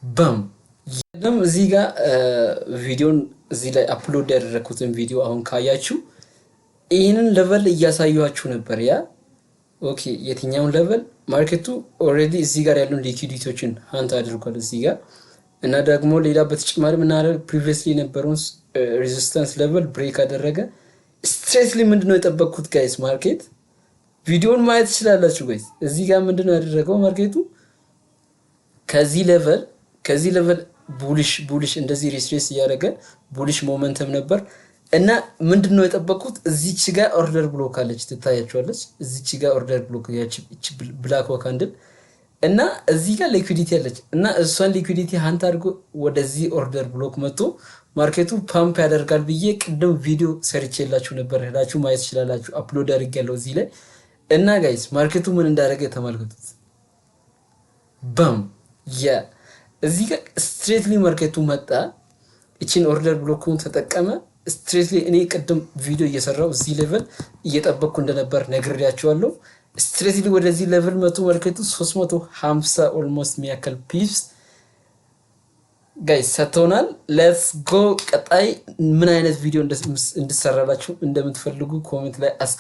Boom። ቅድም እዚህ ጋር ቪዲዮን እዚህ ላይ upload ያደረግኩትን ቪዲዮ አሁን ካያችሁ ይህንን level እያሳየኋችሁ ነበር። Yeah, okay። የትኛውን level? Market ኡ already እዚህ ጋር ያሉን liquidity ዎችን hunt አድርጓል እዚህ ጋር። እና ደግሞ ሌላ በተጨማሪ ምናደርግ previously የነበረውን resistance level break አደረገ። Straightly ምንድነው የጠበቅኩት guys? Market ቪዲዮን ማየት ትችላላችሁ guys። እዚህ ጋር ምንድነው ያደረገው market ኡ? ከዚህ level bullish እንደዚህ retrace እያደረገ bullish momentum ነበር። እና ምንድን ነው የጠበቅኩት? እዚች ጋር order block አለች፣ ትታያችኋለች። እዚች ጋር order block፣ black candle፣ እና እዚህ ጋር liquidity አለች። እና እሷን liquidity hunt አድርጎ ወደዚህ order block መጥቶ market ኡ pump ያደርጋል ብዬ ቅድም ቪዲዮ ሰርቼላችሁ ነበር። ሄዳችሁ ማየት ትችላላችሁ። Upload አድርጌያለሁ እዚህ ላይ። እና guys፣ market ኡ ምን እንዳደረገ ተመልከቱት። Boom። Yeah፣ እዚህ ጋር straightly market ኡ መጣ። እቺን order block ኡን ተጠቀመ። Straightly እኔ ቅድም ቪዲዮ እየሰራው እዚህ level እየጠበቅኩ እንደነበር ነግሬያችኋለሁ። Straightly ወደዚህ level መቶ market ኡ 350 almost የሚያክል pips guys ሰጥተውናል። Let's go። ቀጣይ ምን አይነት ቪዲዮ እንድሰራላችሁ እንደምትፈልጉ comment ላይ አስቀ